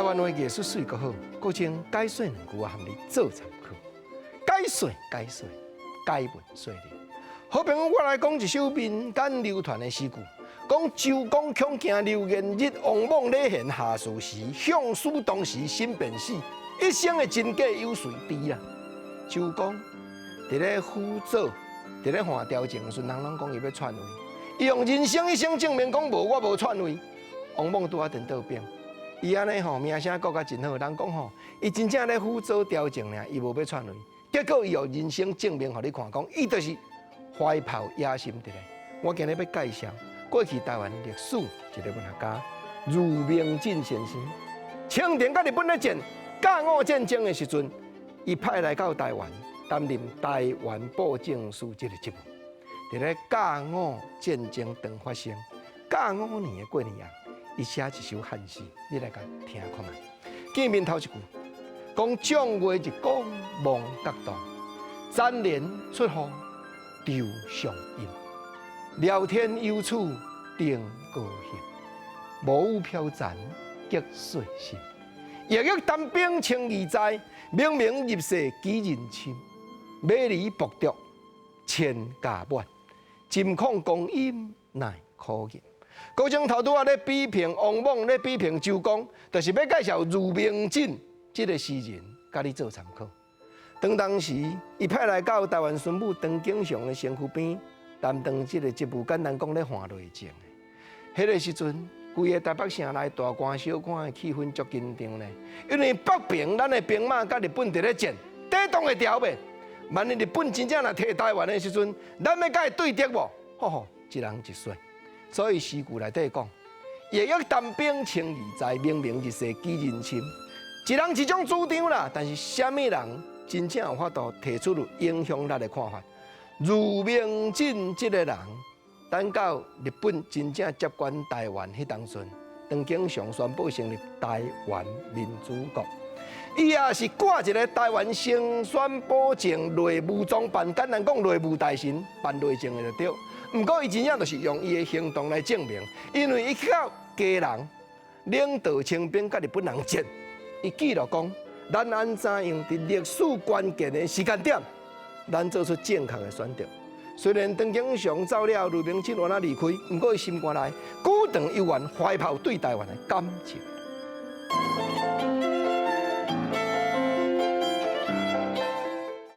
灣話藝術媠閣好，閣將解說兩句啊，含你做參考。解說解說，解文說理。好朋友，我來講一首民間流傳的詩句，講周公恐驚流言日，王莽禮賢下事時，向使當時心便死，一生的真假有誰知啦？周公佇咧輔佐，佇咧換朝政的時陣，人攏講伊欲篡位，伊用人生一生證明講無，我無篡位。王莽拄仔顛倒反，伊按呢吼名聲閣較真好，人講吼，伊真正咧輔佐朝政爾，伊無欲篡位。結果伊用人生證明予你看，講伊就是懷抱野心佇咧。我今日欲介紹過去台灣歷史一个文學家茹明鎮先生。清廷佮日本咧戰甲午戰爭的時陣，伊派來到台灣擔任台灣布政使這个職務。佇咧甲午戰爭當發生，甲午年的過年啊，伊寫一首漢詩，你來共聽看覓。見面頭一句，講瘴月日光望角動，殘年出雨愁上陰。聊天有處定高興，暮雨飄殘激歲心。郁郁單兵情義在，冥冥入世幾人深。馬兒薄著千家滿，真恐光陰奈可任。閣將頭拄仔咧批評王莽，咧批評周公，就是欲介紹茹明鎮這个詩人，共你做參考。當當時，伊派來到台灣巡撫唐景崧的身軀邊，擔當這个職務，簡單講咧換內政的。彼个時陣，規个台北城內大官小官的氣氛足緊張咧，因為北平咱的兵馬佮日本佇咧戰，抵擋會牢袂？萬一日本真正若提台灣的時陣，咱欲共伊對敵無？吼吼，一人一說。所以詩句內底講：郁郁單兵情義在，冥冥入世幾人深。一人一種主張啦，但是啥物人真正有法度提出有影響力的看法？茹明鎮這个人，等到日本真正接管台灣彼當陣，唐景崧宣布成立台灣民主國，伊也是掛一个台灣承宣布政內務總辦，簡單講內務大臣辦內政的就對。毋過伊真正就是用伊的行動來證明，因為伊去到基隆領導清兵佮日本人戰，伊記錄講，咱按怎樣佇歷史關鍵的時間點，咱做出正確的選擇。雖然唐景崧走了，茹明鎮予離開，毋過伊心肝內久長猶原懷抱對台灣的感情。